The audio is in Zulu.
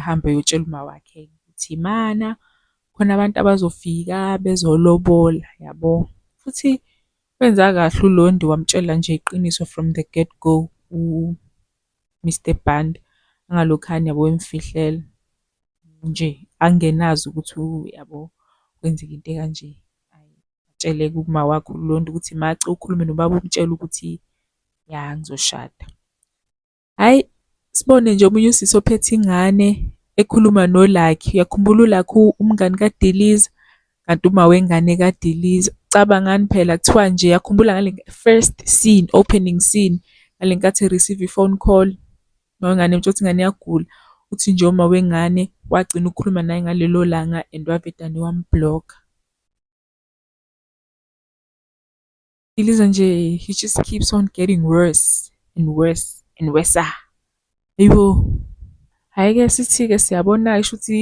Ahambe ayotshela uma wakhe ukuthi mana khona abantu abazofika bezolobola yabo. Futhi wenza kahle uLondi wamtshela nje iqiniso from the get go u-Mr Banda, angalokhane yabo emfihlela nje angenazi ukuthi yabo kwenzeka into ekanje. Atshele-ke uma wakhe uLondi ukuthi mace ukhulume nobaba umtshele ukuthi ya ngizoshada. Hhayi, sibone nje omunye usisi ophethe ingane ekhuluma noLucky. Uyakhumbula uLucky umngani kaDiliza? Kanti uma wengane kaDiliza. Cabangani phela kuthiwa nje yakhumbula ngale first scene, opening scene, ngale nkathi e-receive i-phone call, uma wengane emtshela ukuthi ingane iyagula. Uthi nje uma wengane wagcina ukukhuluma naye ngalelo langa and wavedane wam-block-a. Diliza nje he just keeps on getting worse and worse and worser. Hayibo. Hhayi-ke sithi-ke siyabona-ke shuthi.